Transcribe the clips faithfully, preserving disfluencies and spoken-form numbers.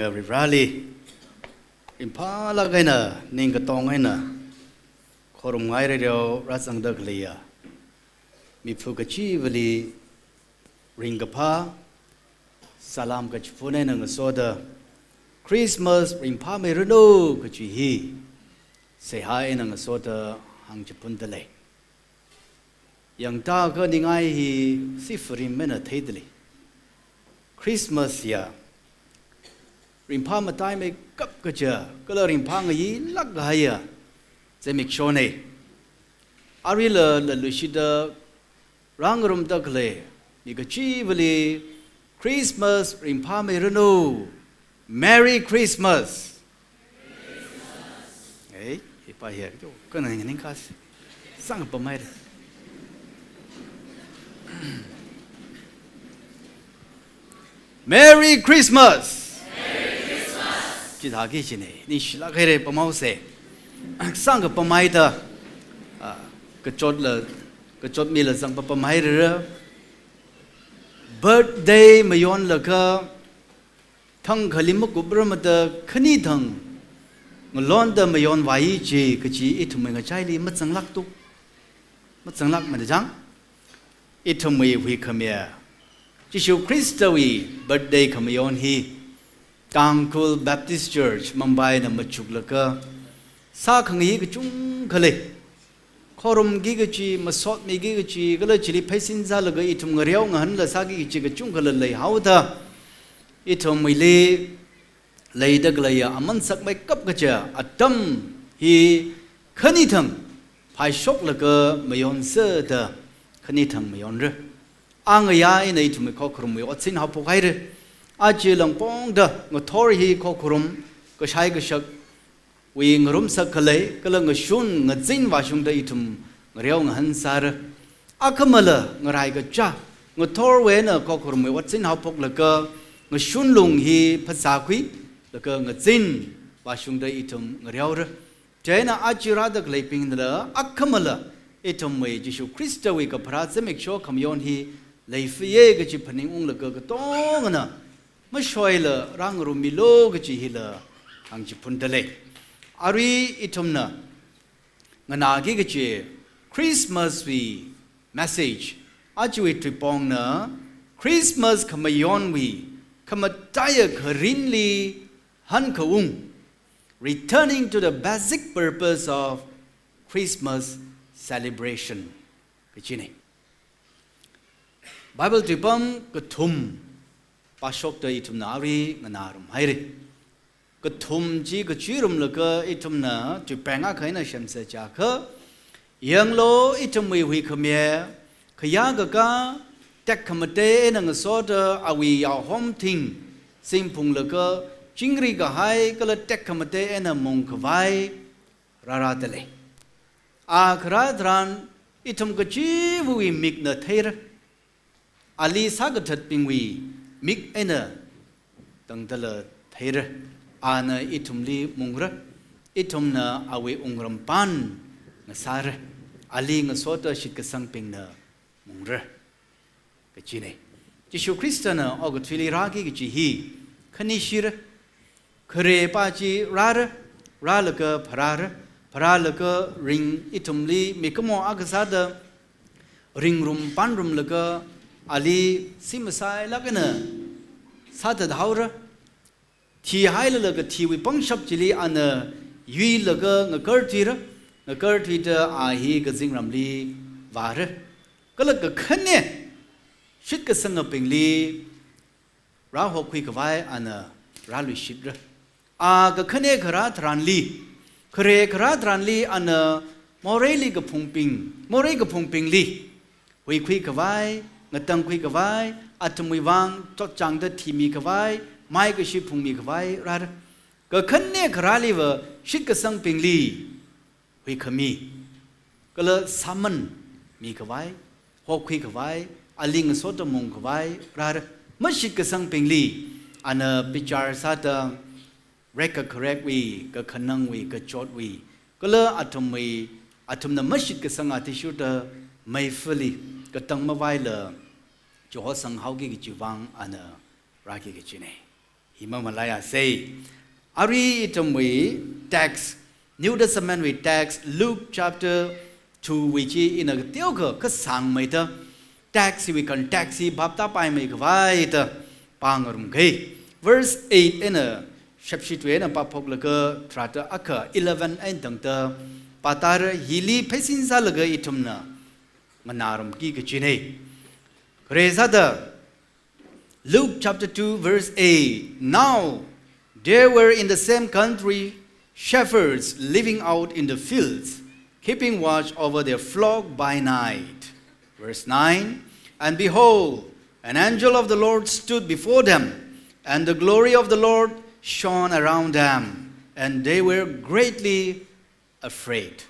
Varivarali ringphālāk eina, ningkatong eina, khorumngai reo rāzangda khaleiya miphu kachivali ringkaphā salam kachiphun eina ngasoda, Christmas ringphāmeiranu kachi hi seihā eina ngasoda hāngchiphunda lei. Yangda khaningai hi sifarim eina theida lei. Christmas ya ringphā mataimeikap kaja, kala ringphā ngayilāk kahaiya zimikshona. Aruila laluishida rāngarumda khalei mi kachivali Christmas ringphāmeiranu. Merry Christmas. Ei, ipa hiya, kyo, kana ningning kas. Sangpamai re. Merry Christmas. Chithāki chine, ningshilāk haira pamhaosa. Sangpamai da, ah, kachotla, kachotmila sangpamai re. Birthday mayonlaga, thangkhali makuprarmada khani thang ngalonda mayonvai chi kachi ithumwui ngachaili mazanglāktu. Mazanglākmana chang. Ithumwui huikhamiya Jishu Khristawui birthday khamayon hi Tangkhul Baptist Church Mumbai na machuklaga sākhangai kachungkha lei. Khorumki kachi, masotmiki kachi, kala chili pheisin zālaga ithum ngareo ngahānla sāki kachi kachungkhala leihaoda, ithumwuili leida khaleiya aman sakmeikap kaja atam hi khani thang phaishoklaga mayonsa da khani thang mayonra. Angayā eina ithumwui khokharumwui otsin haophok haira. Aja langpongda ngathor hi khokharum kashai kashak wui ngarumsak khalei, kala ngashun ngazin vāshungda ithum ngareo ngahān sāra. Akhamala ngarai kacha, ngathorwui eina khokharumwui otsin haophoklaga, ngashun lung hi phasākhui, laga ngazin vāshungda ithum ngareora. Chieina aja rāda khaleibingnala, akhamala ithumwui Jishu Khristawui kapharā zimiksho khamayon hi leifaya kachi phaningunglaga katongana mashoila rāngarummilu kachi hila hāngchiphunda lei. Arui ithumna nganāki kachi Christmas wui message, ajawui tuipongna Christmas khamayonwui khamataiya kharinli hankaung, returning to the basic purpose of Christmas celebration kachina. Bible tuipam kathum pāshokda ithumna arui nganārum haira. Kathum chi kachirumlaga ithumna tuipeng akha eina semsa chiakha, yanglu ithumwui huikhamiya, khayā kakā, tekhamatei eina ngasoda awui yahom thing singphunglaga, chingri kahai kala tekhamatei eina mungkhavai rārāda lei. A kharā tharan ithum kachivawui mikna theira. Ali sākathatbingwui mik eina tangdala theira. Ana ithumli mungra. Ithumna awui wungram pan ngasāra. Ali ngasoda shitkasangbingna mungra kachina. Jishu Khristana okathuili rāki kachi hi khanishira. Kharepā chi rāra, rālaga pharāra, pharālaga ring ithumli mikumo akha sāda ringrum panrumlaga ali simasailāk eina sāthathaora. Thihailalaga thiwui pangshap chili ana yuilaga ngakarthuira, ngakarthuida a hi kazingramli vāra. Kala kakhane shitkasangabingli rāhokhui khavai ana rāluishitra. A kakhane kharā tharanli, khare kharā tharanli ana moreili kaphungbing, morei kaphungbingli huikhui khavai, ngatangkhui khavai, athumwui vang chotchāngda thimi khavai, maikashi phungmi khavai rāra. Kakhane kharāliva shitkasangbingli huikhami, kala sāman mikhavai, hokhui khavai, ali ngasoda mungkhavai rāra. Mashitkasangbingli ana bichar sāda, rekkakharekwui, kakhanangwui, kachotwui, kala athumwui, athumna mashitkasang athishurda meifali katang mavaila chihosang haoki kachi vang ana rāki kachina. Hi mamalaiasei. Arui ithumwui text, New Testament wui text, Luke chapter two wui chi ina kateokha kasāngmeida text hiwui context hi bhap tāpaimei khavai da pāngarumkei. Verse eight eina shapshi tui eina pāphoklaga tharāda akha eleven eina tangda pātāra, hili pheisin sālaga ithumna nganārumki kajinei. Khare sāda, Luke chapter two, verse eight. Now, there were in the same country shepherds living out in the fields, keeping watch over their flock by night. Verse nine. And behold, an angel of the Lord stood before them, and the glory of the Lord shone around them, and they were greatly afraid.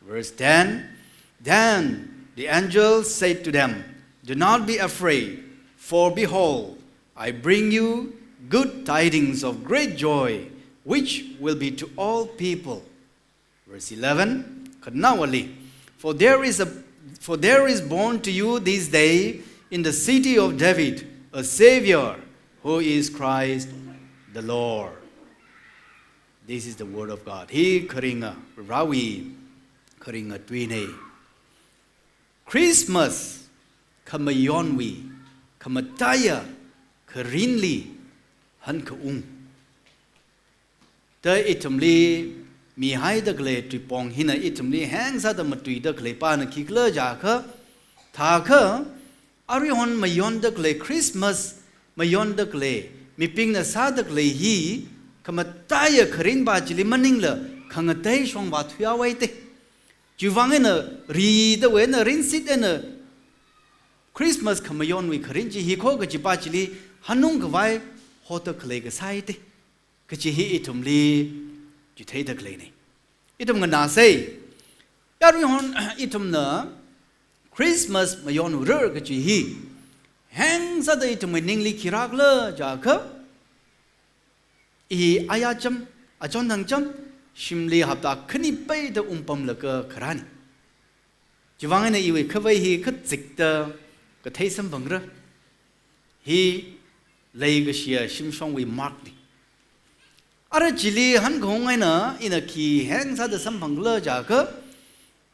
Verse ten. Then the angel said to them, "Do not be afraid, for behold, I bring you good tidings of great joy, which will be to all people." Verse eleven. Khanawali. For there is a for there is born to you this day in the city of David a Savior, who is Christ the Lord. This is the word of God. Hi kharinga, Varewui kharinga tuinei. Christmas khamayonwui khamataiya kharinli hankhaung da ithumli mihaida khalei tuipong hina ithumli heng sāda matuida khalei pana khikhala jiakha, thākha, aruihon mayonda khalei Christmas, mayonda khalei, mibingna sāda khalei hi, khamataiya kharinpa chili maningla, khangatei shongva thuihaowa te. Chiwuivang eina ridawui eina rinsit eina Christmas khamayonwui kharin chi hi kho kajipa chili hanung khavai hoda khalei kasā te. Kaji hi ithumli chitheida khaleinei. Ithum nganāsei. Aruihon ithumna Christmas mayonra kaji hi heng sāda ithumwui ningli khi rākhala jiakha, i aya cham, achon thang cham, shimli hapta khani peida ungpamlaga kharānei. Chiwuivang eina iwui khavai hi kachikta kathei samphangra. Hi leikashiya shimshongwui mark nei. Ara chili hankhaung eina ina khi heng sāda samphangkhala jiakha,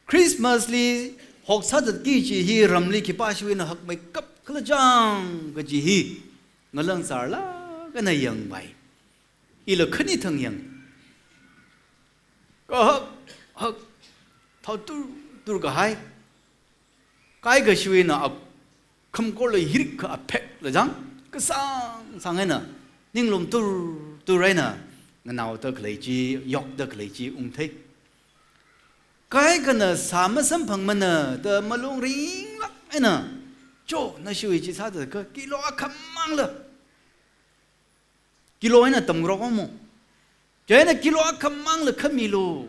Christmas li hoksāda ki chi hi ramli khipāshiwui eina hakmeikap khala chang kaji hi ngalang sārlāk eina yangpai. Ila khani thang yang. Kahak, hak, thao tur, tur kahai. Kaikashiwui eina a khamkorla hirikha aphekla chang, kasāng sāng eina, ninglum tur tur eina, nganaoda khalei chi, yokda khalei chi ungthei. Kaikhana sā masamphangmana da malung ringlāk eina, cho, nashiwui chi sāda kha kilo akhamangla kilo eina tamngarok omo. Chieina kilo akhamangla khamilu.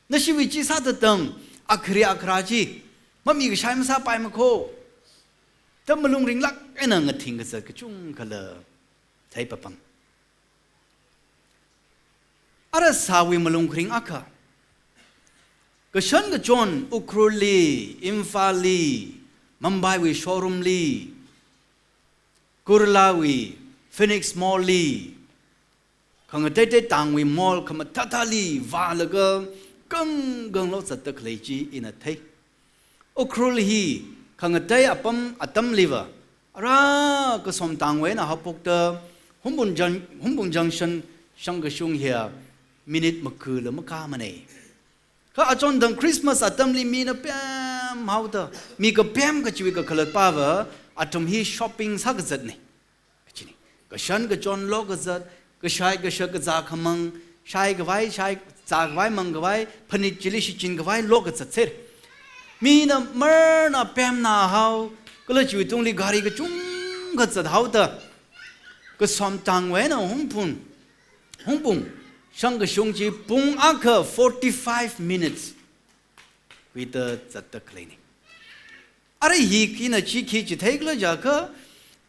Nashiwui chi sāda tang, akhari akhara chi mamikashai masāpaima kho da malung ringlāk eina ngathing kazat kachungkhala theipapam. Ara sāwui malung kharing akha, kashan kachon Ukhrulli, Imphalli, Mumbaiwui showroom li, Kurlawui Phoenix Mall li, khangateitei tangwui mall khamathāthāli vālaga kangkanglo zatda khalei chi ina thei. Ukhrul hi khangatei apam atamliva, ara Kasom tangwui eina haophokta Hungpung Jun-, Hungpung Junction shangkashung hiya minute makhala makāmanei. Kha achon thang Christmas atamli mina pemhaoda, mi kapem kachiwui kakhalatpava, athum hi shopping sākazatnei. Kachini. Kashan kachon lokazat, kashai kashak kazā khamang, shai khavai, shai zā khavai, mang khavai, phanit chili shichin khavai lokazat ser. Mina marna pemna hao, kala chiwui tungli gari kachungkha zathaoda, Kasom tangwui eina Hungpung, Hungpung shangkashung chi pung akha forty-five minutes khuida zatda khaleinei. Ara hi khina chi khi chitheikhala jiakha,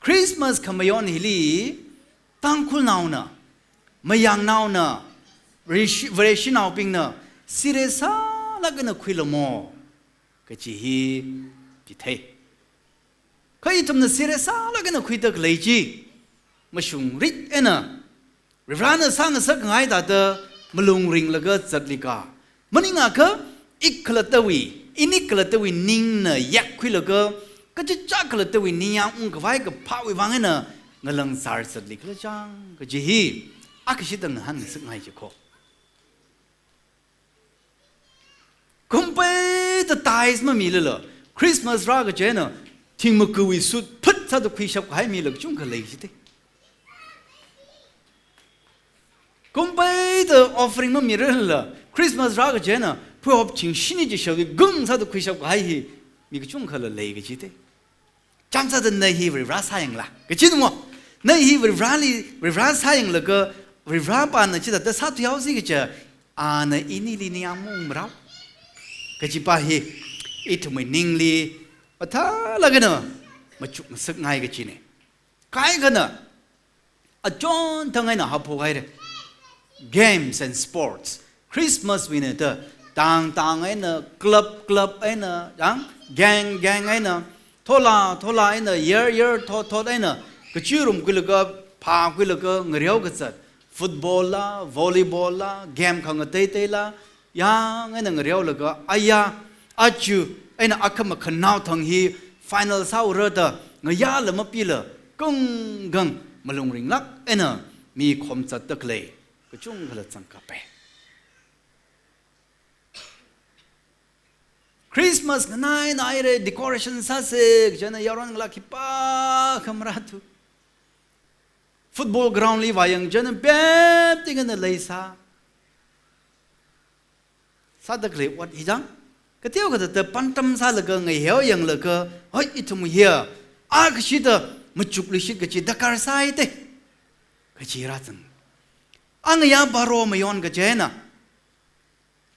Christmas khamayon hili Tangkhulnaona, Mayangnaona, Vareshi-, Vareshinaobingna serious sālāk eina khuilamo kaji hi chithei. Kha ithumna serious sālāk eina khuida khalei chi, mashungrit eina, Varivarana sāngasakngai thāda malung ringlaga zatlika. Maningakha, ik khalattawui, inik khalattawui ningna yakkhuilaga, kachichā khalattawui ningyāng ungkhavai kaphāwui vang eina ngalang zār zatli khala chang kaji hi, akha shitang ngahānngasakngai jiko. Kumpeida tithes mamilala, Christmas rā kaji eina, thingmakuwui suit phut sāda khuishap kahai mila kachungkha lei jite. Kumpeida offering mamirala, Christmas rā kaji eina, phuihop ching shini chi shawi gung sāda khuishap kahai hi, mi kachungkhala lei kajite. Chānsāda na hi Varivara sāyangla. Kachi tumo. Na hi Varivarali, Varivara sāyanglaga, Varivarapana chithāda sāthuihaosi kaja, ana inili ningyāng maungmarao. Kajipa hi, ithumwui ningli, mathālāk eina, machukngasakngai kajine. Kaikhana, achonthang eina haophok haire. Games and sports. Christmas wui eina da, tang tang eina, club club eina, yang, gang gang eina, thola thola eina, year year thot thot eina, kachirum khuilaga, phākhuilaga, ngareo kazat. Football la, volleyball la, game khangateitei la, yang eina ngareolaga, aya, achu, eina akhama khanao thang hi final sāura da, ngayāla mapila, kunggang malung ringlāk eina mi khomzatda khalei, kachungkhala zangkapai. Christmas nganai naire, decoration sāse, jana yaron ngalā khipākha marāthu. Football ground li vāyang jana bep tingana leisā. Sāda khalei ot hi chang. Kateo kathāda pantam sālaga ngaiheo yanglaga, hoi ithum hiya, akha shida machukluishit kachi darkar sāi te. Kachi rāzang. Angayā baro mayon kaji eina.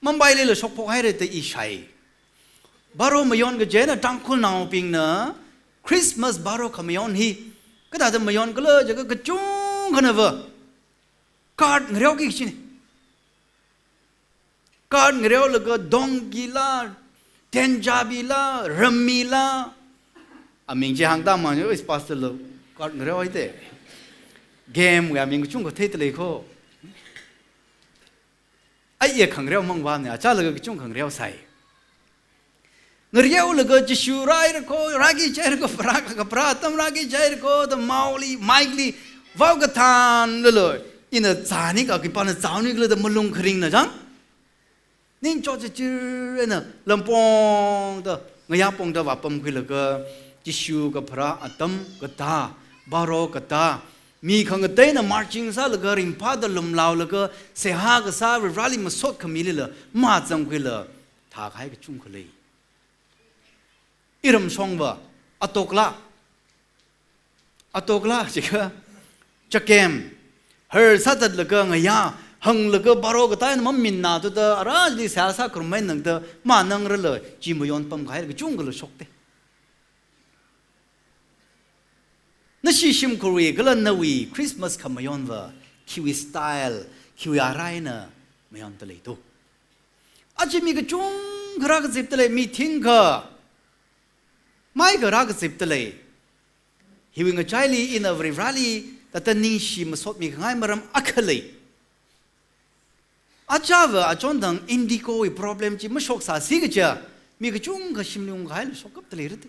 Mumbailila shokphok haire da ishai. Baro mayon kaji eina Tangkhulnaobingna Christmas baro khamayon hi. Kathāda mayon khala jiakha kachungkhana va. Card ngareoki kachine. Card ngareolaga dongki la, tenjabi la, rammi la. Aming chi hāngda mang, is pastor lo, card ngareo haite. Game wui aming kachungkha theida lei kho. Ai ya khangareo mang vāne, achālaga kachungkha ngareo sai. Ngareolaga Jishu rāhaira kho, rāki jihaira kho, pharā ka pharā atam rāki jihaira kho, da maoli, mike li, vao kathānlalo, ina zānika khipāna zāunikhala da malung kharingna chang. Ningchot chichir eina lampongda, ngayā pongda vāpamkhuilaga, Jishu kapharā atam katā, baro katā, mi khangateina marching sālaga, ringphāda lumlaolaga, seihā kasā Varivarali masot khamilila, mazangkhuila, thākahai kachungkha lei. Iram shongva, atokla. Atokla, jiakha, chakem, har sāzatlaga ngayā, hānglaga baro katā eina maminna thuda, arāli seihā sākharumai nangda, manangrala, chi mayon pamkahai kachungkhala shokte. Nashi shimkhurwui, kala nawui, Christmas khamayon va, khiwui style, khiwui arai eina, mayonda lei to. Aja mi kachungkha rākazipda lei, mi thingkha, maikha rākazipda lei. Hiwui ngachaili ina Varivarali, thāda ningshi masotmi khangai maram akha lei. Achāva achonthang IndiGo wui problem chi mashoksāsi kaja, mi kachungkha shimli ungkhaila shokkapda leira te.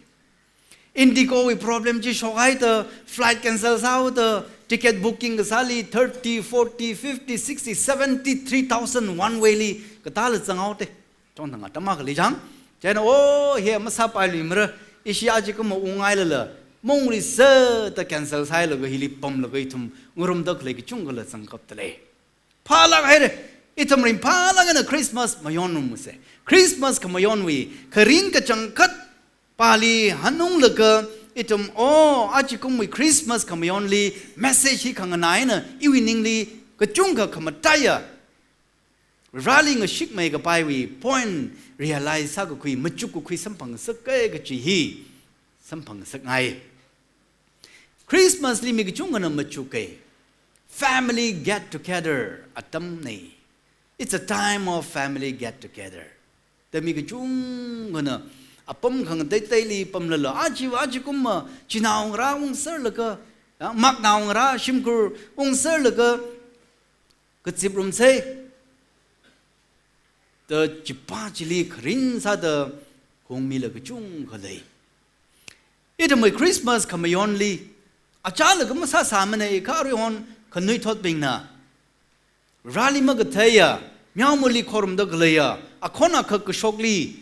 IndiGo wui problem chi shokhaida, flight cancel sāhaoda, ticket booking kasāli thirty, forty, fifty, sixty, seventy-three thousand one way li katāla zanghaote. Chonthang atam akha lei chang. Chieina, oh, hi masāpailuimara, ishi ajakumva ungngailala, mongri sāda cancel sāhailaga hili pamlaga ithum ngarumda khalei kachungkhala zangkapda lei. Phālāk haire, ithum ringphālāk eina Christmas mayonrumse. Christmas khamayonwui, kharing kachangkhat pali hanunglaga ithum, oh, ajakumwui Christmas khamayonli message hi khanganā eina iwui ningli kachungkha khamataiya, Vareli ngashikmeikapaiwui point realize sākakhui, machukkakhui samphangngasaka kaji hi samphangngasakngai. Christmas li mi kachungkhana machuka. Family get together atamna. It's a time of family get together. Da mi kachungkhana apam khangateiteili pamlala, aja, ajakumva chinaongarā ungserlaga, Da maknao ngarā shimkhur ungserlaga kaziprumsei. Da chipa chili kharing sāda khongmila kachungkha lei. Ithumwui Christmas khamayonli, achālaga masāsāmanei kha aruihon khanuithotbingna, rāli makatheiya, meomali khorumda khaleiya, akhon akha kashokli,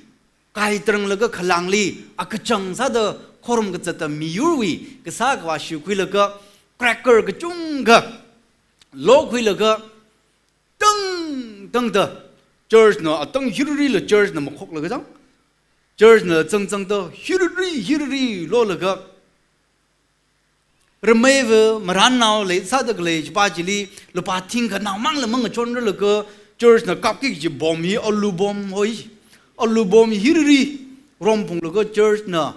kaitharanglaga khalāngli, akachang sāda khorum kazata miyurwui, kasā khavā shikhuilaga, cracker kachungkha lokhuilaga, tang, tangda, church na, atang hirarila church na makhoklaga zang, church na zangzangda, hirari, hirari lolaga, rameiva marānnao lei, sāda khalei chipa chili, lupā thingkha naomangla mangachon rālaga, church na kapki kaji bomb hi, alu bomb hoi, alu bomb hirari, romphunglaga church na,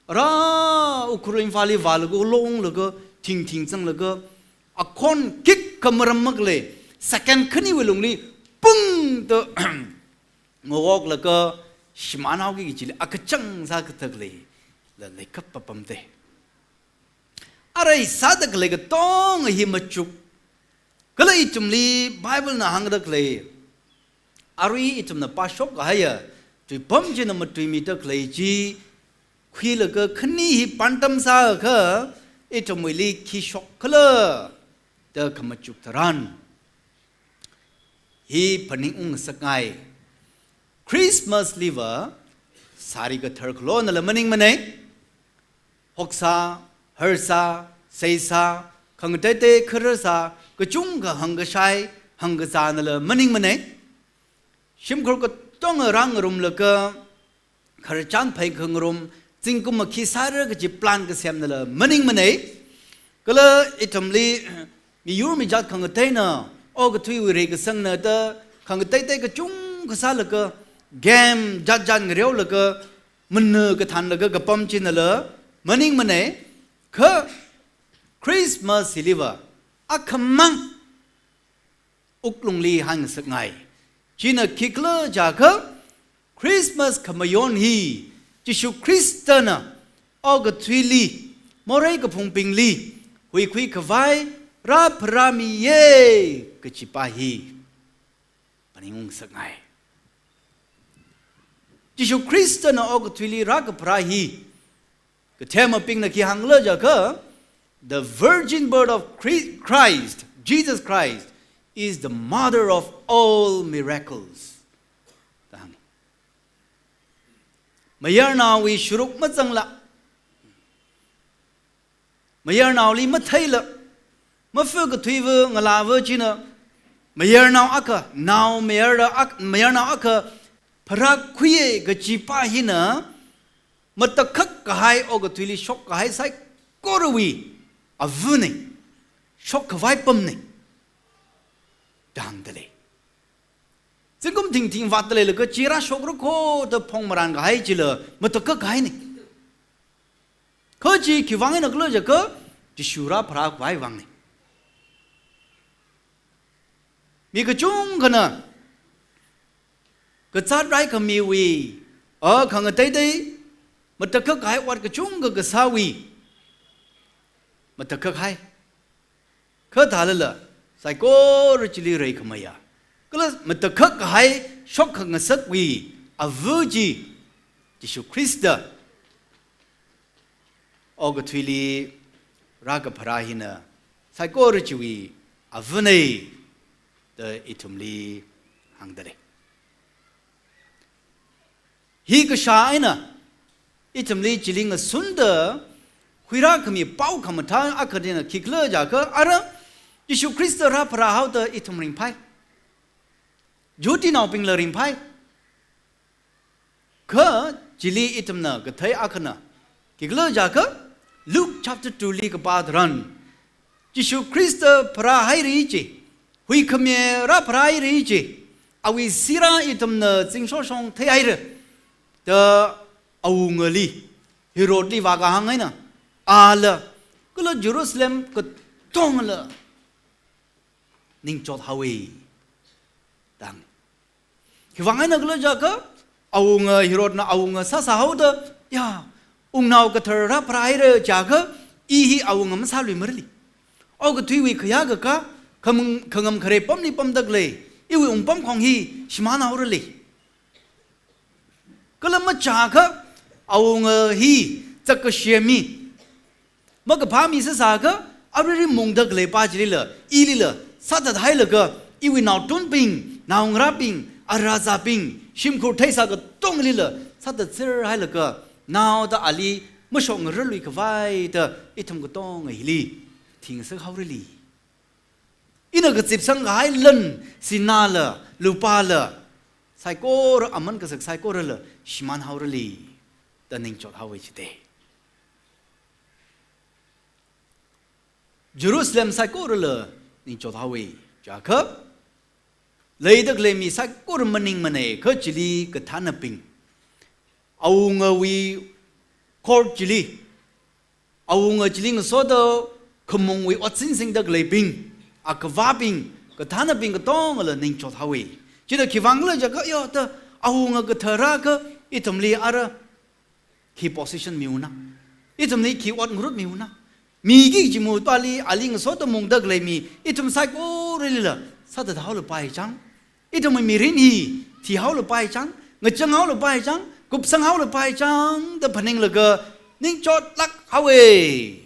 rā Ukhrul Imphalli vālaga, longlaga, thingthing zanglaga, akhon khikha maram makhalei, second khaniwui lungli, pung da, ngawoklaga, shimānhaoki kajili, akachang sā kathak lei, la leikap papamde. Arui sāda khalei katonga hi machuk. Kala ithumli Bible na hāngda khalei, arui ithumna pāshok kahaiya, tuipam china matuimida khalei chi, khuilaga khani hi pāntam sākha, ithumwuili khi shokkhala, da khamachuk tharan. Hi phaningung ngasakngai. Christmas liva, sari kathar khalonala maningmanei. Hoksā, harsā, seisā, khangateitei khararsa, kachungkha hāngkashai, hāngkazānala maningmanei. Shimkhur katonga rāngarumlaga, khararchan phei khangarum, zingkum makhi sāra kaji plan kasemnala maningmanei. Kala ithumli, miyur mijat khangateina, okathuiwui reikasangna da, khangateitei kachungkha sālaga, game jatjat ngareolaga, mana kathānlaga kapam chinala, maningmanei, kha Christmas hiliva, akhamang wuklungli hāngngasakngai. China khikhala jiakha, Christmas khamayon hi, Jishu Khristana, okathuili, morei kaphungbingli, huikhui khavai, rāpharāmiya, kajipa hi. Phaningung ngasakngai. Jishu Khristana okathuili rākapharā hi, kathemabingna khi hāngkhala jiakha, the virgin birth of Chri-, Christ, Jesus Christ, is the mother of all miracles. Da hānga. Mayarnaowui shuruk mazangla, mayarnaoli matheila, mafa kathuiva ngalāva china, mayarnao akha, nao mayara ak-, mayarnao akha, pharākhuiya kajipa hina, matakhak kahai okathuili shok kahai saikorawui, avunei, shok khavai pamnei, da hāngdalei. Zingkum thingthing vātdaleilaga chi rāshokra kho da phongmaran kahai chila, matakhak kahainei. Kha chi khiwuivang eina khala jiakha, Jishu rāpharā khavai vāngnei. Mi kachungkhana, kazāt raikhamiwui, a khangateitei, matakhak kahai ot kachungkha kasāwui, matakhak kahai. Kha thālala, saikora chili reikhameiya, kala matakhak kahai shokkhangasakwui ava chi, Jishu Khrista, okathuili rākapharā hina, saikora chiwui avunei, da ithumli hāngdalei. Hi kashā eina, ithumli chili ngasunda, khuirākhami pao khamathā akha china khikhala jiakha, ara, Jishu Khrista rāpharāhaoda ithum ringphai. Jihudinaobingla ringphai. Kha chili ithumna kathei akhana, khikhala jiakha, Luke chapter two li kapā tharan, Jishu Khrista pharāhaira chi, huikhami rāpharāhaira chi, awui sirā ithumna zingshoshong theihaira, da awungali, Herodli vākahāng eina, ala, kala Jerusalem katongala ningchot haowa, da hānga. Khiwuivang eina khala jiakha, awunga Herodna awunga sāsāhaoda, ya, wungnao kathar rāpharāhaira jiakha, I hi awunga masāluimarali. Okathuiwui khayā kakā, khangam, khangam khare pamli pamda khalei iwui wungpamkhong hi shimānhaorali. Kala machākha awunga hi zakkashe mi, makaphā mi sāsākha, aruirui mungda khaleipa chilila, ilila sāthathailaga, iwui naotunbing, naongarābing, arazābing, shimkhur theisā katongalila sāthatser hailaga, naoda ali mashokngararlui khavai da ithum katonga hili thingasakhaorali. Ina kazipsang kahai lan, sināla, lupāla, saikora aman kasak saikorala shimānhaorali da ningchothaowa jite. Jerusalem saikorala ningchothaowa. Chiakha, leida khalei mi saikora maningmana, kha chili kathānabing, awungawui court chili, awunga chili ngasoda khamungwui ot sinsingda khaleibing, akhavābing, kathānabing katongala ningchothaowa. China khivang khala jiakha, yo, ta, awunga kathara kha ithumli ara khi position miuna, ithumli khi ot ngarut miuna. Miki kachimuipali ali ngasoda mungda khalei mi ithum saikoralila sāthathaolapai chang, ithumwui mirin hi thihaolapai chang, ngachanghaolapai chang, kupsanghaolapai chang da phaninglaga ningchotlākhaowa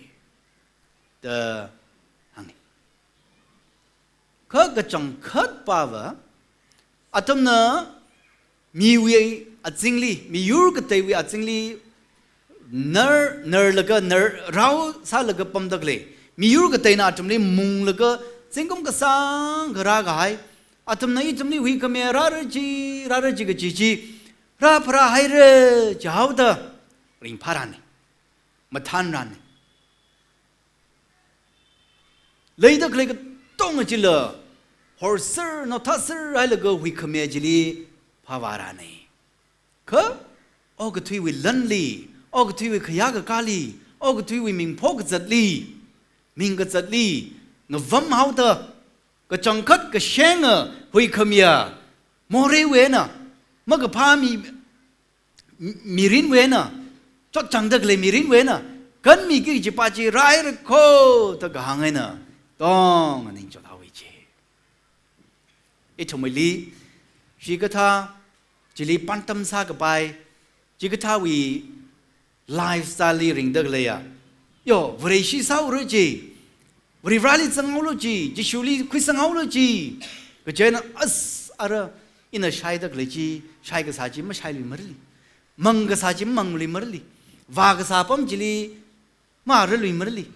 da hānga. Kha kachangkhatpava, athumna miwui azingli, miyur kateiwui azingli nar, narlaga, nar, rao sālaga pamda khalei miyur kateina athumli munglaga zingkum kasāngkha rākahai, athumna ithumli huikhamiya rāra chi, rāra chi kaji chi, rāpharāhaira jihaoda ringphārane, mathānrane. Leida khalei katonga chila horser, nothāser hailaga huikhamiya chili phāvārane. Kha okathuiwui lanli, okathuiwui khayā kakāli, okathuiwui mingpho kazatli, ming kazatli ngavamhaoda, kachangkhat kashenga huikhamiya moreiwui eina, makaphā mi, mirinwui eina, chotchāngda khalei mirinwui eina kanmiki kajipa chi rāhaira kho da kahāng eina tong ningchothaowa ji. Ithumwuili chikathā chili pāntam sākapai, chikathāwui lifestyle li ringda khaleiya, yo, Vareshi sāhaora ji, Varivarāli zanghaolu ji, Jishuli khuisanghaolu ji kaji eina, as, ara ina shaida khalei chi, shai kasā chi mashailuimarali, mang kasā chi mamangluimarali, vā kasā apam chili mavāraluimarali,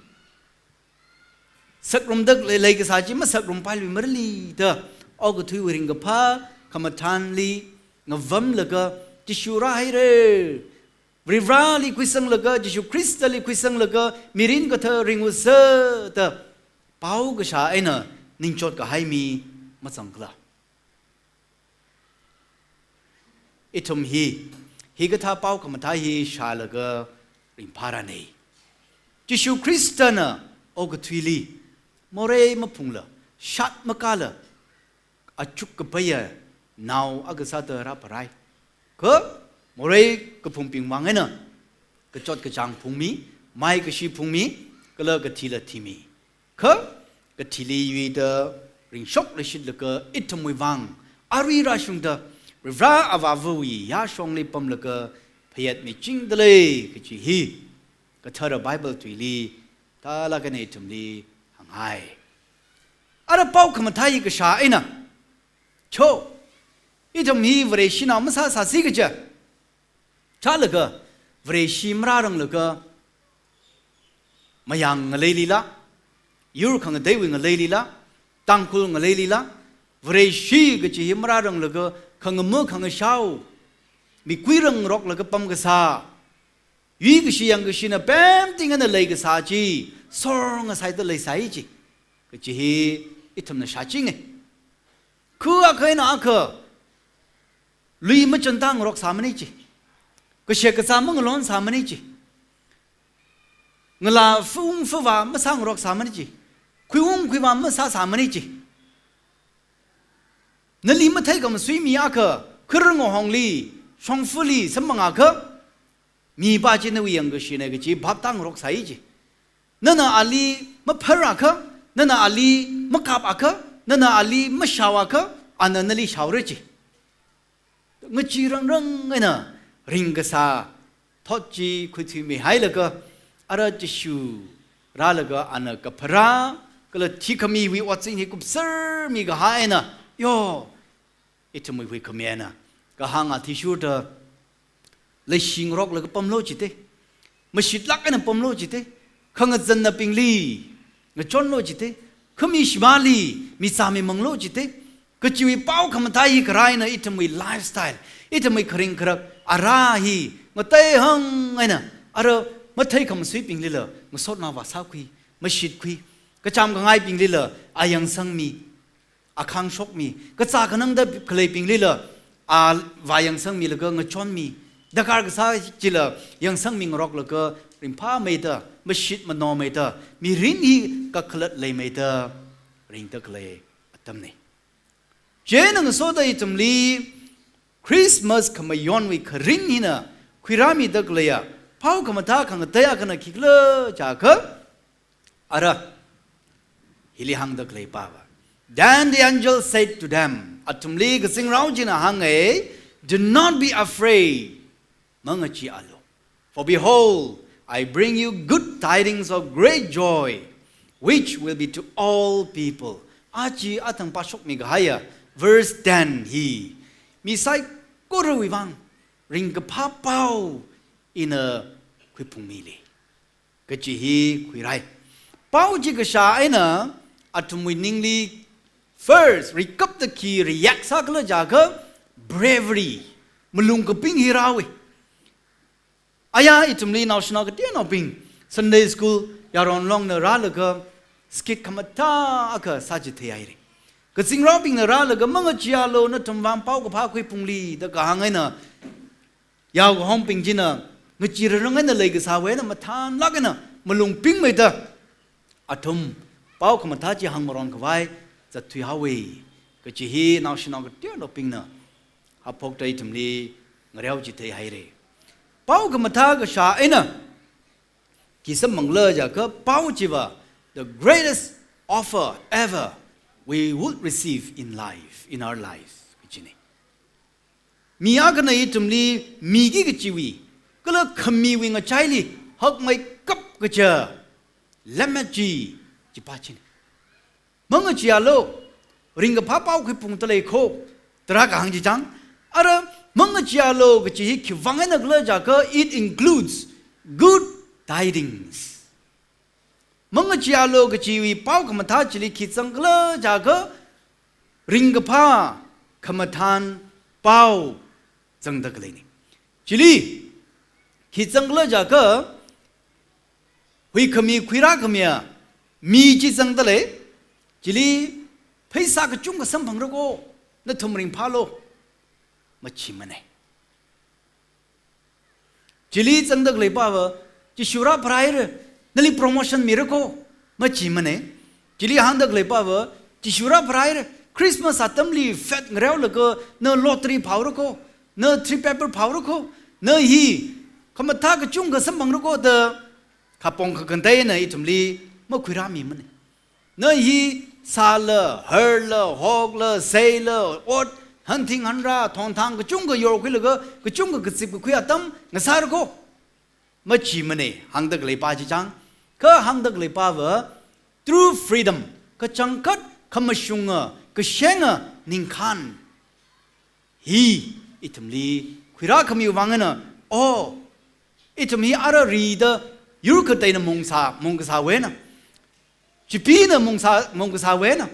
sakrumda lei, lei kasā chi masakrumpailuimarali da, okathuiwui ringkaphā khamathānli ngavamlaga, Jishu rāhaira, Varivarāli khuisanglaga, Jishu Khristali khuisanglaga mirin kathā ringusa da pao kashā eina ningchot kahai mi mazangkhala? Ithum hi, hikathā pao khamathā hi shālaga ringphārane. Jishu Khristana okathuili morei maphungla, shat makāla, achuk kapaiya nao akha sāda rāpharai. Kha morei kaphungbing vang eina kachot kachāng phungmi, maikashi phungmi, kala kathila thimi. Kha kathili yuida ringshok leishitlaga ithumwui vang arui rāshungda, Varivarā Avāvawui yāshongli pamlaga phayat michingda lei kaji hi kathara Bible tuili thālāk eina ithumli hānghai. Ara pao khamathā hi kashā eina, cho, ithum hi Vareshinao masāsāsi kaja chālaga, Vareshi marāranglaga, Mayang ngaleilila, yur khangateiwui ngaleilila, Tangkhul ngaleilila, Vareshi kaji hi marāranglaga, khangama khangashao, mikuirangroklaga pam kasā, yuikashi yangkashina pemting eina lei kasā chi, sor ngasaida leisai ji kaji hi ithumna shāchinge. Khu akha eina akha lui machānda ngarok sāmane ji. Kashek kazā mangalon sāmane ji. Ngalā fung fuvā masā ngarok sāmane ji. Khuiung khuivā masā sāmane ji. Nali mathei khamasui mi akha, kharar ngahongli, shongfali samphang akha, mipā chi nawui yangkashina kaji bhap tāngarok sāi ji. Nana ali mapharakha, nana ali makapakha, nana ali mashaoakha, ana nali shaora chi. Ngachee rangrang eina ringkasā thot chi khuithuimihailaga, ara Jishu rālaga ana kapharā, kala thikhamiwui otsin hi kupsermi kahai eina, yo, ithumwui huikhami eina kahāng athishurda, leishingaroklaga pamlu jite, mashitlāk eina pamlu jite, khangazannaobingli ngachonlu jite, khami shimānli mizāmimanglu jite, kachiwui pao khamathā hi kharā eina ithumwui lifestyle, ithumwui kharing kharak ara hi ngateihang eina, ara mathei khamasuibinglila ngasotnao vāsākhui, mashitkhui, kachām kangaibinglila ayangsangmi, akhāngshokmi, kazā khanangda khaleibinglila a vāyangsangmilaga ngachonmi, darkar kasā chila yangsangmingaroklaga ringphāmeida, mashit manaomeida, mirin hi kakhalat leimeida ringda khalei atamne. Chieina ngasoda ithumli Christmas khamayonwui kharing hina khuirāmida khaleiya pao khamathā khangatei akhana khikhala jiakha, ara hili hāngda khalei pāva. Then the angel said to them, athumli kazingrao china hānge, "Do not be afraid, mangacheealu. For behold, I bring you good tidings of great joy, which will be to all people." Aja athang pāshokmi kahaiya verse ten hi mi saikorawui vang ringkaphā pao ina khuiphungmili kaji hi khuirai. Pao chi kashā eina athumwui ningli first rikapda khi react sākhala jiakha bravery, malung kaping hi rāhaowe. Aya ithumli naoshinao kateonaobing Sunday school yaron longna rālaga skit khamathā akha sāchitheihaire. Kazingraobingna rālaga, "Mangacheealu, nathum vang paokaphā khuiphungli," da kahāng eina, yaokahongbing china ngachee rangrang eina leikasāwui eina mathānlāk eina malung pingmeida athum pao khamathā chi hāngmaron khavai zatthuihaowe kaji hi naoshinao kateonaobingna haophokda ithumli ngareo chitheihaire. Pao khamathā kashā eina khi samphangle jiakha pao chiva the greatest offer ever we would receive in life, in our life kajine. Mi akhana ithumli miki kachiwui, kala khamiwui ngachaili hakmeikap kaja lemmet chi, chi pao chine. "Mangacheealu, ringkaphā pao khuiphungda lei kho," da rākahāng chi chang. Ara "mangacheealu" kaji hi khivang eina khala jiakha, it includes good tidings. "Mangacheealu" kajiwui pao khamathā chili khi zangkhala jiakha, ringkaphā khamathān pao zangda khaleine. Chili khi zangkhala jiakha, huikhami khuirākhamiya mi chi zangda lei. Chili pheisā kachungkha samphangra kho, nathum ringphālu, machimane. Chili zangda khalei pāva, "Jishu rāpharāhaire, nali promotion mira kho," machimane. Chili hāngda khalei pāva, "Jishu rāpharāhaire, Christmas atamli fat ngareolaga na lottery phaora kho, na three paper phaora kho, na hi khamathā kachungkha samphangra kho," da khapong kakhanteina ithumli makhuirāmimane. Na hi sāla, harla, hokla, seila, ot, hanthing hanra, thongthang kachungkha yorkhuilaga, kachungkha kazip kakhui atam ngasāra kho, machimane, hāngda khalei pā chi chang. Kha hāngda khalei pāva, true freedom, kachangkhat khamashunga, kashenga ningkhān hi ithumli khuirākhamiwui vang eina, oh, ithum hi ara rida yur kateina mungsā, mungkasāwui eina, chipina mungsā, mungkasāwui eina,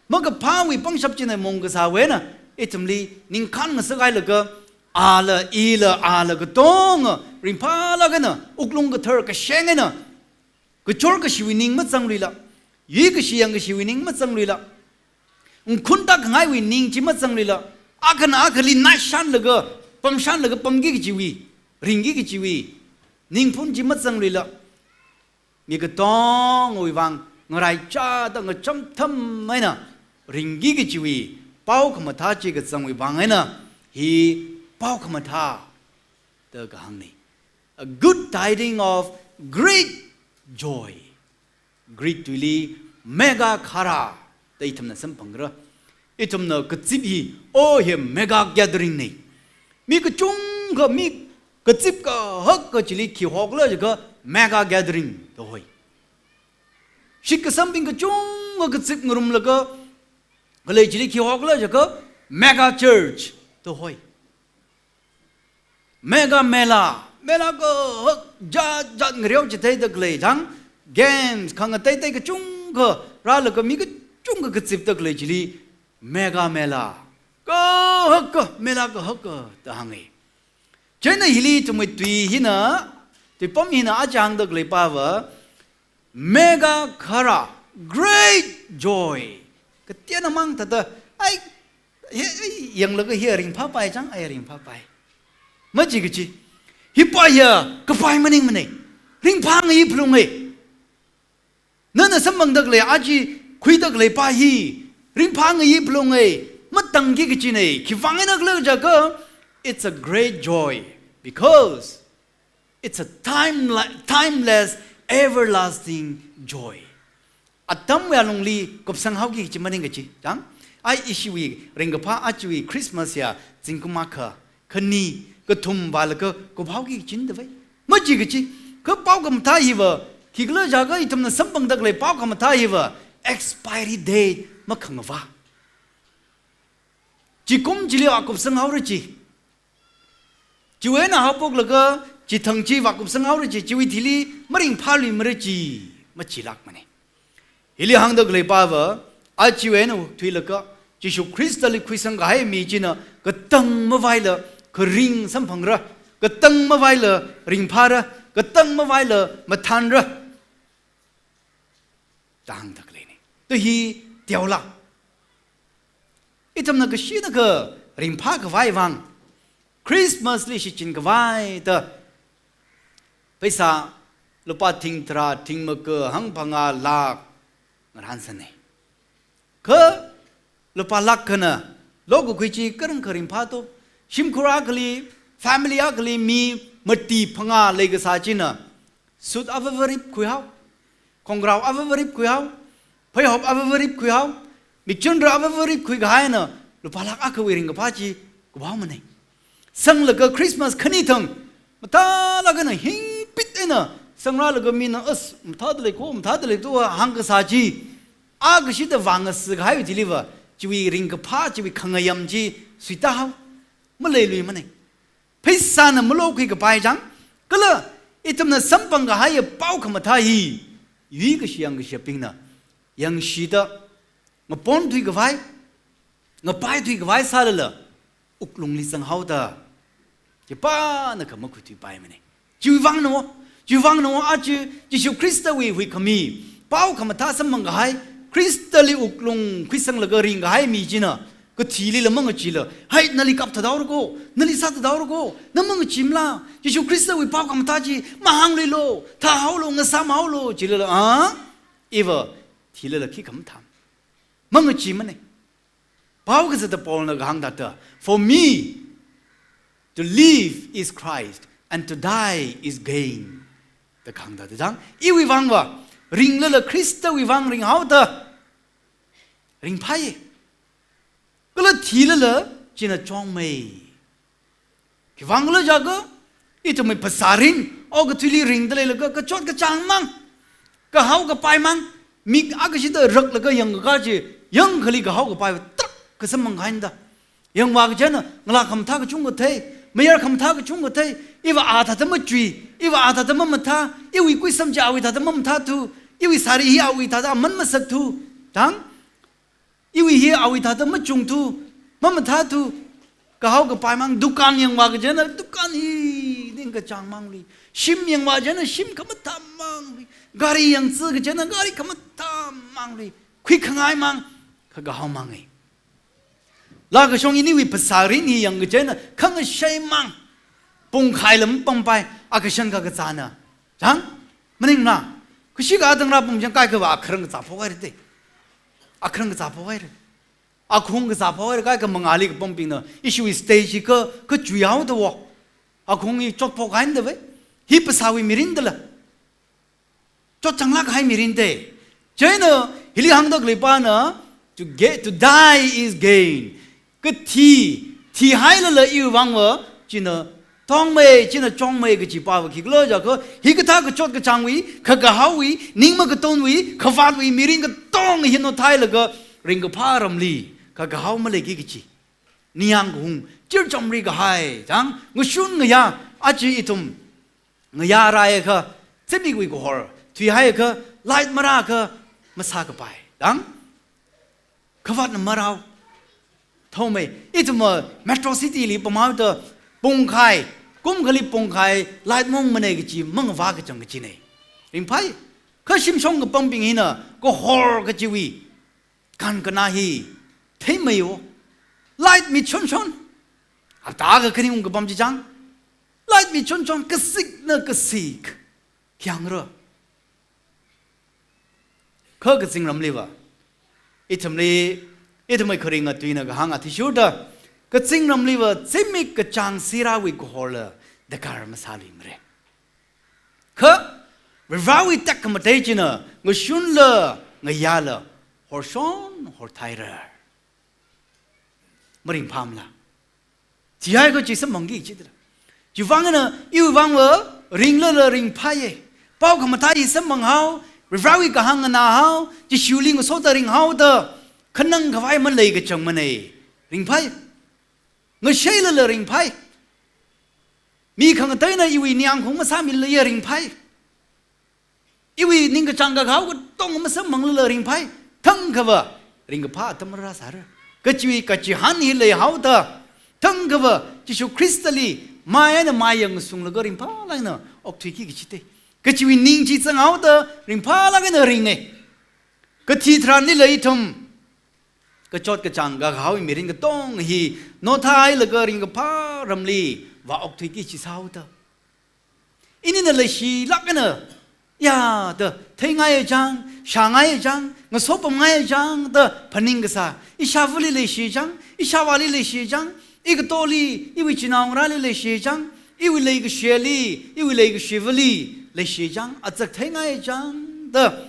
makaphāwui pangshap china mungkasāwui eina, ithumli ningkhān ngasakhailaga, ala, ila, ala katonga ringphālāk eina, wuklung kathar kasheng eina, kachor kashiwui ning mazangluila, yuikashi yangkashiwui ning mazangluila, ngkhun tākhangaiwui ning chi mazangluila, akhana akhali naishanlaga, pamshanlaga pamki kachiwui, ringki kachiwui ningphun chi mazangluila, mi katongawui vang ngaraichāda ngachamtham eina ringki kachiwui pao khamathā chi kazangwui vang eina hi pao khamathā da kahāngne. A good tiding of great joy. Greek tuili mega chara da ithumna samphangra. Ithumna kazip hi, oh, hi mega gathering nei. Mi kachungkha, mi kazip kahak kachili khi hokla jiakha mega gathering da hoi. Shitkasambing kachungkha kazip ngarumlaga khalei chili khi hokla jiakha mega church da hoi. Mega mela, mela kahak jat jat ngareo chitheida khalei chang, games khangatei tei kachungkha rālaga mi kachungkha kazipda khalei chili mega mela, kahak ka, mela kahak ka da hānge. Chieina hili ithumwui tui hina, tuipam hina aja hāngda khalei pava, mega chara, great joy. Kateonamang thāda, ai, he, ai, yanglaga hi ringphāpai chang, ai ringphāpai. Maji kaji. Hi pa ya, kapai maningmane. Ringphāngayi phalunge. Nana samphangda khalei, aja khuida khalei pa hi ringphāngayi phalunge. Matangki kajine. Khivang eina khala jiakha, it's a great joy because it's a timeli-, timeless, everlasting joy. Atamwui alungli kupsanghaoki kaji maning kaji. Chang? Ai ishiwui ringkaphā ajawui Christmas ya zingkum akha, khani, kathum vālaga kuphaoki kajina da vai. Maji kaji. Kha pao khamathā hiva, khikhala jiakha ithumna samphangda khalei pao khamathā hiva, expiry date makhangavā. Chikum chili akupsanghaora ji. Chiwui eina haophoklaga, chithang chi vākupsanghaora ji, chiwui thili maringphāluimara ji, machilākmane. Hili hāngda khalei pava, achiwui eina thuilaga, Jishu Khristali khuisang kahai mi china, katang mavaila kharing samphangra, katang mavaila ringphāra, katang mavaila mathānra da hāngda khaleine. To hi teola. Ithumna kashina kha ringphā khavai vang, Christmas li shichin khavai da, pheisā lupā thing tharā, thing maka, hangphangā, lakh ngarānsane. Kha lupā lakh khana lokakhui chi kharing kharing phāto. Shimkhur akhali, family akhali mi mati phangā leikasā china, suit avavarip khuihao, khongrao avavarip khuihao, pheihop avavarip khuihao, mikchunra avavarip khuikahaina, lupā lakh akhawui ringkaphā chi kuphaomane. Sanglaga Christmas khani thang, mathālāk eina hingpit eina sangrālaga mina, as, mathāda lei ko, mathāda lei to hāngkasā chi, a kashida vāngasakahaiwui thiliva, chiwui ringkaphā, chiwui khangayam chi suitahao, maleiluimane. Pheisāna malokhui kapai chang, kala ithumna samphang kahaiya pao khamathā hi, yuikashi yangkashibingna yangshida, ngaponthui khavai, ngapaithui khavai sālala, wuklungli zanghaoda, khipāna khamakhuithuipaimane. Chiwui vangna wo, chiwui vangna wo, aja Jishu Khristawui huikhami, pao khamathā samphang kahai, Khristali wuklung khuisanglaga ringkahai mi china, kathilila mangachila, hai, nali kapthathaora ko, nali sāthathaora ko, na mangachimala, Jishu Khristawui pao khamathā chi mahāngluilo, thāhaolo, ngasāmhaolo, chilala, a, iva, thilala khikha mathāmane. Mangachimane. Pao kazata Paulna kahāng thāda, "For me, to live is Christ, and to die is gain," da kahāng thāda chang, iwui vangva, ringlala Khristawui vang ringhaoda, ringphāye. Kala thilala, china chongmei. Khivangkhala jiakha, ithumwui phasārin, okathuili ringda leilaga, kachot kachāngmang, kahao kapaimang, mik akashida raklaga yangkakā chi, yangkhali kahao kapai tarākha samphangkahaina da. Yangvā kachina, ngalā khamathā kachungkha thei, mayar khamathā kachungkha thei, iva a thāda machui, iva a thāda mamathā, iwui kuisam chi awui thāda mamathāthu, iwui sari hi awui thāda aman masakthu, tang, iwui hi awui thāda machungthu, mamathāthu, kahao kapaimang, dukan yangvā kachina, dukan hi ningkachāngmangli, shim yangvā china, shim khamathāmangli, gari yangtsi kachina, gari khamathāmangli, khuikhangaimang, kha kahaomange. Laa kashong iniwui phasārin hi yangkachina, khangashaimang, pungkhaila mapampai, akashan kakazāna. Chang? Maningmala? Kashika atangra pum chang kaikhava akharang kazā phokhaira te. Akharang kazā phokhaira. Akhung kazā phokhaira, kaikha mangāli kapambingna, ishiwui stage hi kha, kha chuihaoda wo. Akhung hi chotphokhaina da ve. Hi phasāwui mirin dala. Chotchanglāk kahai mirin te. Chieina hili hāngda khalei pāna, to get, to die is gain. Kathi, thihailala iwui vangva, china tongmei, china chongmei kachi pāva khikhala jiakha, hikathā kachot kachāngwui, khakahaowui, ning makatonwui, khavātwui, mirin katonga hi nothailaga, ringkaphā ramli, khakahao maleiki kachi. Ningyāng kahung, chirchomri kahai, chang, ngashun ngayā, aja ithum, ngayā rāakha, zimikwui kahor, thuihaiakha, light marāakha, masākapai, chang, khavātna marao. Thaomei, ithum, uh, metro city li pamhaoda pungkhai, kum akhali pungkhai, light mong manei kachi, mangavā kachang kachina. Ringphai, kha shimshong kapambing hina, kahor kachiwui, kankhanā hi, theimeiwo. Light mi chonchon. Hapta akha khaning kapam chi chang. Light mi chonchon, kasikna kasik. Khiyangra. Kha kazingramliva, ithumli, ithumwui kharinga tuina kahāng athishurda, kazingramliva, zimik kachāng sirāwui kahorla, dakar masāluimara. Kha, Varivarāwui tekhamatei china, ngashunla, ngayāla, horshon, horthaira. Maringphāmala. Thihaiakha chi samphangki kachidala. Chiwui vang eina, iwui vangva, ringlala ringphāya. Pao khamathā hi samphanghao, Varivarāwui kahāng nganāhao, Jishuli ngasoda ringhaoda, khanang khavai malei kachang manei. Ringphai. Ngasheilala ringphai. Mi khangateina iwui ningyāng kahung masāmilala ringphai. Iwui ningkachāng kakahao katong masamphanglala ringphai, thangkhava, ringkaphā atam rāsāra. Kachiwui kachihān hi leihaoda, thangkhava, Jishu Khristali, mai eina mai yang sunglaga ringphālāk eina okthuiki kachite. Kachiwui ning chi zanghaoda, ringphālāk eina ringe. Kathi tharanlila ithum, kachot kachāng kakahao mirin katong hi, nothailaga ringkaphā ramli, vāokthuiki kachi sāhaoda. Inina leishilāk eina, ya, da, theingaiya chang, shāngaiya chang, ngasopamngaiya chang, da, phaning kasā, ishāvali leishi chang, ishāvāli leishi chang, ikatoli, iwui chinaongarāli leishi chang, iwui leikashili, iwui leikashivali leishi chang, azak theingaiya chang, da,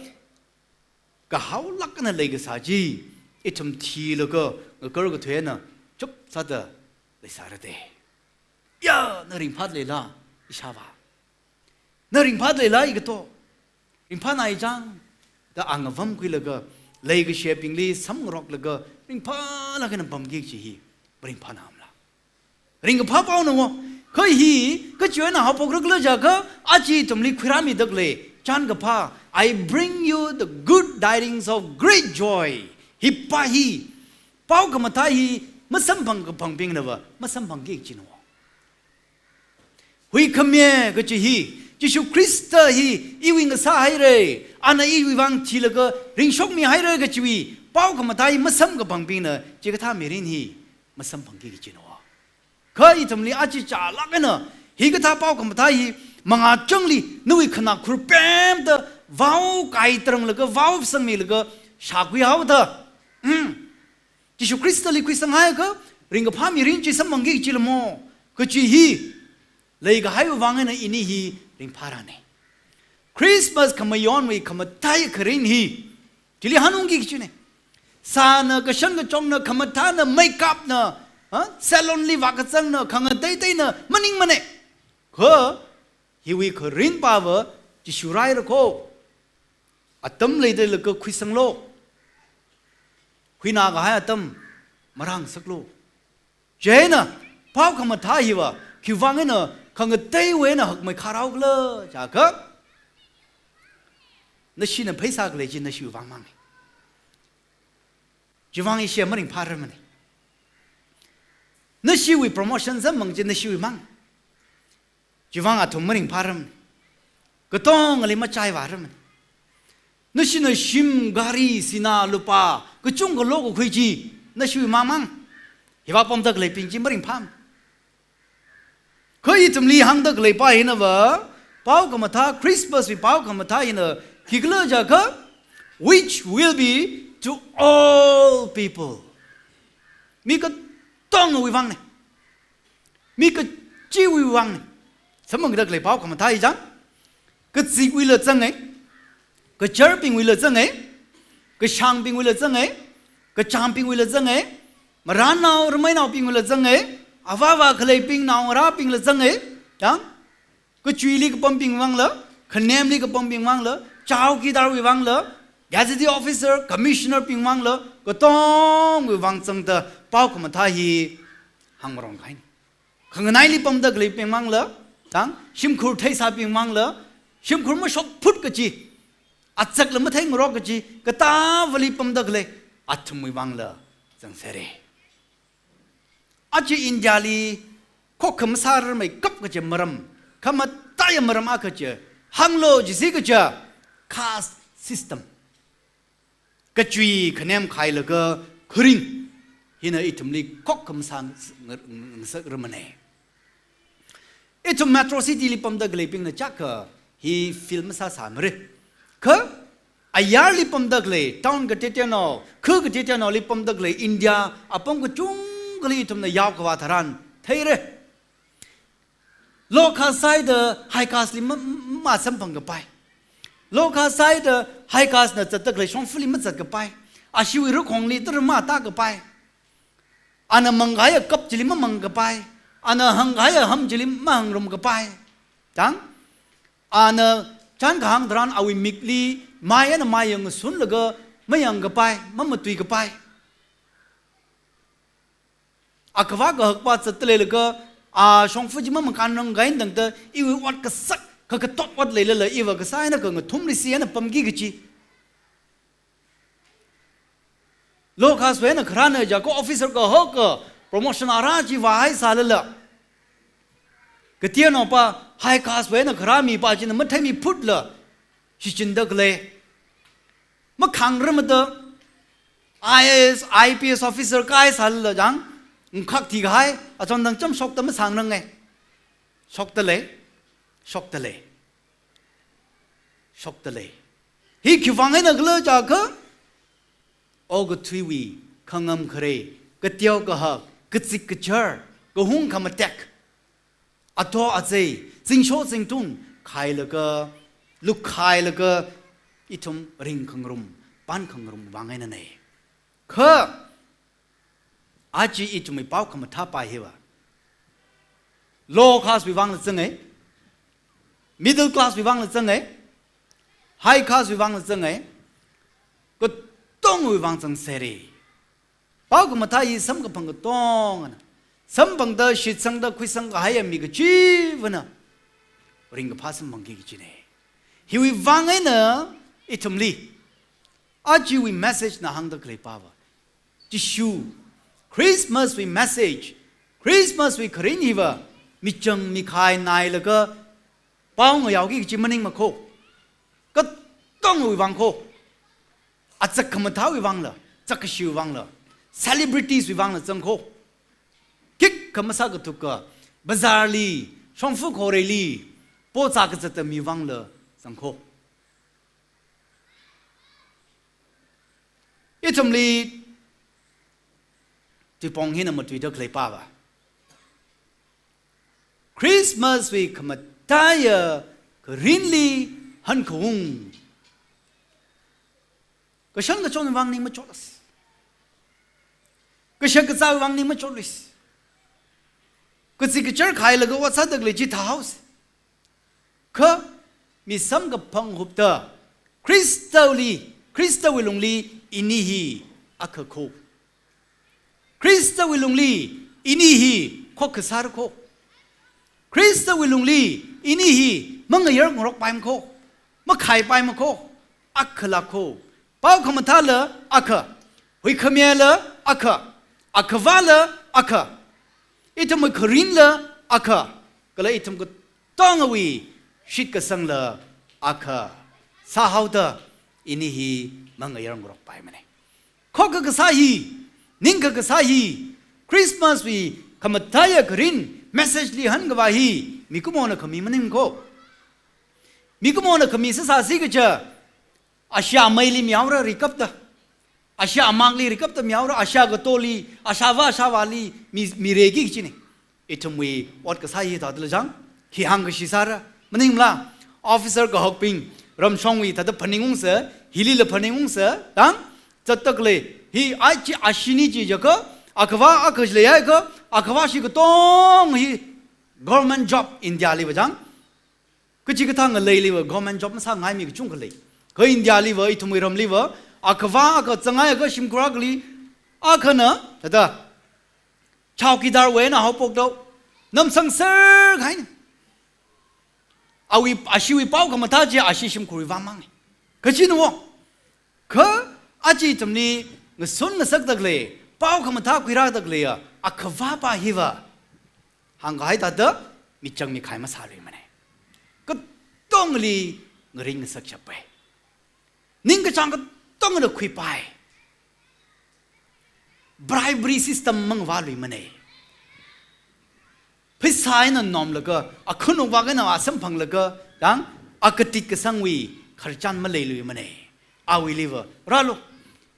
kahaolāk eina leikasā chi, ithum thilaga, ngakarkathui eina, chupsāda leisārate. Ya, na ringphāda leila, ishāvā. Na ringphāda leila, ikato. Ringphānai chang, da angavamkhuilaga, leikashibingli samngaroklaga, ringphālāk eina pamki kachi hi, maringphānamala. Ringkaphā paona wo. Kha hi, kachiwui eina haophokra khala jiakha, aja ithumli khuirāmida khalei, chānkaphā, I bring you the good tidings of great joy. Hi pā hi, pao khamathā hi, masamphang kaphangbingnava, masamphangki kachina wo. Huikhami kachi hi, Jishu Khrista hi, iwui ngasāhaira, ana iwui vang thilaga, ringshokmihaira kachiwui, pao khamathā hi masamkaphangbingna, chikathā mirin hi, masamphangki kachina wo. Kha ithumli aja chālāk eina, hikathā pao khamathā hi, mangachangli, nawui khanā khurpemda, vao kaitharanglaga, vao sangmilaga, shākhuihaoda. Hmm. Jishu Khristali khuisanghaiakha, ringkaphā mirin chi samphangki kachila mo, kachi hi, leikahaiwui vang eina ini hi ringphārane. Christmas khamayonwui khamathā kharing hi, chili hanungki kachine. Sāna, kashan kachongna, khamathāna, makeupna, ha? Salon li vākazangna, khangateiteina, maningmane. Kha, hiwui kharing pāva, Jishu raira kho. Atam leida laga khuisanglu. Huinakahai atam marāngasaklu. Chieina, pao khamathā hiva, khiwui vang eina, khangateiwui eina hakmei kharao khala, jiakha. Nashina pheisā khalei chi nashiwui vang mang. Chiwui vang ishi maringphārarmane. Nashiwui promotion samphangi chi nashiwui mang. Chiwui vang athum maringphārarmane. Katongali machāivārarmane. Nashina shim, gari, sinā, lupā, kachungkha lokakhui chi, nashiwui mang mang. Hiva pamda khaleibing chi maringphāmane. Kha ithumli hāngda khalei pā hinava, pao khamathā, Christmas wui pao khamathā hina, khikhala jiakha, which will be to all people. Mi katongawui vangne. Mi kachiwui vangne. Samphangda khalei pao khamathā hi chang. Kazikwuila zange. Kacharbingwuila zange. Kashāngbingwuila zange, kachāmbingwuila zange, marānnao, ramainaobingwuila zange, avāva khaleibing naongarābingla zange, yang, kachuili kapambing vangla, khanemli kapambing vangla, chowkidar wui vangla, gazetted officer, commissioner bing vangla, katongwui vang zangda pao khamathā hi hāngmarong kahaina. Khanganaili pamda khaleibing vangla, tang, shimkhur theisābing vangla, shimkhur mashokphut kachi, azakla matheingarok kachi, katāvali pamda khalei athumwui vangla zangserra. Aja India li khokkha masārar meikap kachi maram, khamataiya maram akha chi, hānglo jisi kachi, caste system. Kachui khanem khailaga kharing hina ithumli khokkha masā ngar-, ngasakrar mana. Ithum metro city li pamda khaleibingna chaka hi feel masāsāmara. Kha ayarli pamda khalei, town kateoteonao, kha kateoteonaoli pamda khalei India apam kachungkhali ithumna yaokhavā tharan theira. Low caste sāhaida high caste li ma, ma samphang kapai. Low caste sāhaida high caste na zatda khalei shongfali mazat kapai. Ashiwui rakhongli tara matākapai. Ana mangkahaiya kap chili mamang kapai. Ana hāngkahaiya ham chili mahāngrum kapai. Tang, ana chān kahāng tharan awui mikli mai ana mai yangasunlaga mayang kapai, mamatui kapai. Akhava kahakva zatda leilaga, a, shongfa chi mamakānrang kahaina tangda, iwui ot kasak, kakatot ot leilala, iva kasā eina kangathumli si eina pamki kachi. Low caste wui eina kharāna jiakha officer kahaka promotion ara chi vāhaisālala, kateonaopa high caste wui eina kharā mipa china matheimiphutla, shichinda khalei, makhāngrarmada I A S, I P S officer kāhaisālala jang, ngkhak thikahai, achon tangcham shokta masāngranga. Shokta lei, shokta lei, shokta lei. Hi khiwui vang eina khala jiakha, okathuiwui khangam khare, kateo kahak, kazip kazār, kahung khamatek, ato azei, zingsho zingtung khailaga, lukhailaga, ithum ringkhangarum, pankhangarum vang einana. Kha, aja ithumwui pao khamathāpa hiva, low caste wui vangla zanga, middle class wui vangla zanga, high caste wui vangla zanga, katongwui vang zangserra. Pao khamathā hi samkaphang katongana samphangda, shitsangda, khuisang kahaiya mi kachivana ringkaphā samphangki kachina. Hiwui vang eina ithumli ajawui message na hāngda khaleipava, Jishu, Christmas wui message, Christmas wui kharing hiva michang mikhai nailaga pao ngayaoki kachi maningmakho. Katongwui vang kho. Azak khamathāwui vangla, zakkashiwui vangla, celebrities wui vangla zangkho. Khikha masā kathuka, bazar li, shongfa khoreili, po zā kazata mi vangla zangkho. Ithumli tuipong hina matuida khaleipava, Christmas wui khamataiya kharingli hankhaung. Kashan kachon vang ning machotluisa. Kashak kazā vang ning machotluisa. Kazip kazār khailaga ot sāda khalei chi thāhaosa. Kha mi samkaphang hupta, Khristali, Khristawui lungli ini hi akha kho. Khristawui lungli ini hi khokkha sāra kho. Khristawui lungli ini hi mangayar ngarokpaimakho, makhaipaimako, akhala kho. Pao khamathāla akha, huikhamila akha, akhavāla akha. Ithumwui kharingla akha, kala ithum katongawui shitkasangla akha sāhaoda ini hi mangayar ngarokpaimana. Khokkha kasā hi, ningkha kasā hi, Christmas wui khamataiya kharing message li hankhavā hi mikumona khami maningkho. Mikumona khami sāsāsi kaja, ashā meili mihaora rikapta, ashā amakli rikapta mihaora, ashā katoli, ashāva ashāvāli mi, mireki kachina. Ithumwui ot kasā hi thāda lajang, hi hāngkashi sāra, maningmala? Officer kahokbing, ramshongwui thāda phaningungsa, hilila phaningungsa, tang, zatda khalei, hi ai chi ashini chi jiakha, akhava akha leiakha, akhava shi katong hi government job India liva chang, kachikathā ngaleiliva government job masāngai mi kachungkha lei. Kha India liva, ithumwui ramliva, akhava akha zangaiakha shimkhur akhali, akhana, thāda, chowkidar wui eina haophokda, namsangser kahaina. Awui, ashiwui pao khamathā chi ashi shimkhurwui vang mang. Kachina wo. Kha aja ithumli ngasun ngasakda khalei, pao khamathā khuirāda khaleiya, akhava pa hiva, hāngkahai thāda, michang mikhai masāluimana. Katongli ngaring ngasak shappai. Ningkachāng katongna khuipai. Bribery system mangvāluimana. Pheisā eina nomlaga, akhunuk vak eina asamphanglaga, yang, akatit kasangwui khararchan maleiluimana. Awuiliva, rālu.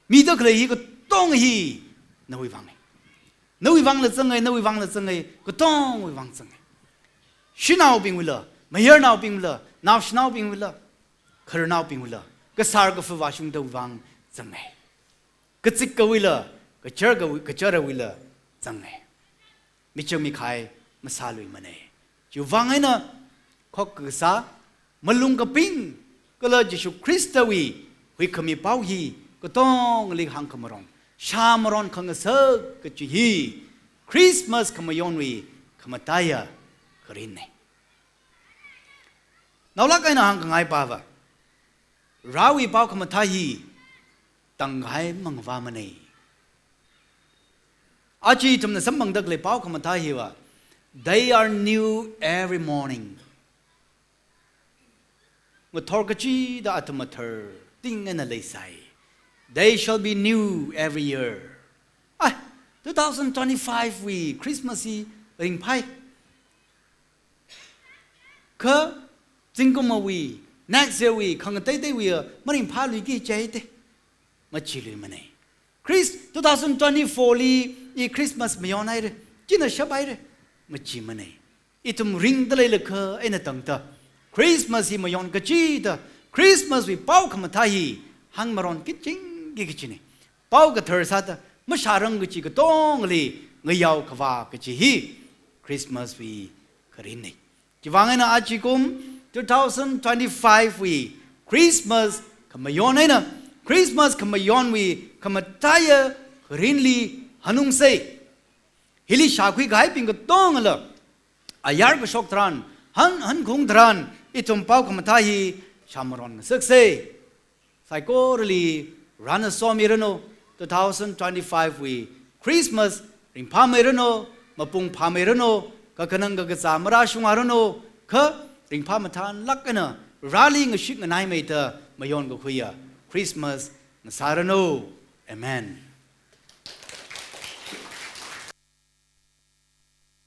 Mida khalei hi katong hi, nawui vangna. Nawui vangla zangai, nawui vangla zangai, katongwui vang zangai. Shanaobingwuila, mayarnaobingwuila, naoshinaobingwuila, khararnaobingwuila, kasar kafa vāshungda vang zangai. Kazikawuila, kachar kawu-, kacharawuila zangai. Michang mikhai masāluimana. Chiwui vang eina, khokkasā, malung kaping, kala Jishu Khristawui huikhami pao hi, katongli hāngkhamaron, shāmaron khangasak kachi hi, Christmas khamayonwui khamataiya kharinna. Naolak eina hāngkhangai pava, Varewui pao khamathā hi, tangkahai mangvāmana. Aja ithumna samphangda khalei pao khamathā hiva, "They are new every morning." Ngathor kachida athum mathar ting eina leisai. "They shall be new every year." Ai, two thousand twenty-five wui Christmas hi ringphai. Kha zingkumwui, next year wui, khangateiteiwui, maringphāluiki jihaite. Machiluimana. Chris, two thousand twenty-four li i Christmas mayonhaire, china shaphaire, machimana. Ithum ringda leilakha eina tangda, Christmas hi mayon kachida, Christmas wui pao khamathā hi hāngmaron kachingki kachina. Pao kathar sāda, mashārang kachi katongli ngayao khavā kachi hi, Christmas wui kharinna. Chiwui vang eina ajakum, two thousand twenty-five wui Christmas khamayon eina, Christmas khamayonwui khamataiya kharinli hanungsei. Hili shākhuikahaibing katongla, ayar kashok tharan, han, hankhung tharan, ithum pao khamathā hi shāmaron ngasaksei. Saikorali Varena somiranu, two thousand twenty-five wui Christmas ringphāmeiranu, mapung phāmeiranu, kakhanang kakazā marāshungaranu, kha ringphā mathānlāk eina Vareli ngashit nganaimeida mayon kakhuiya Christmas ngasāranu. Amen.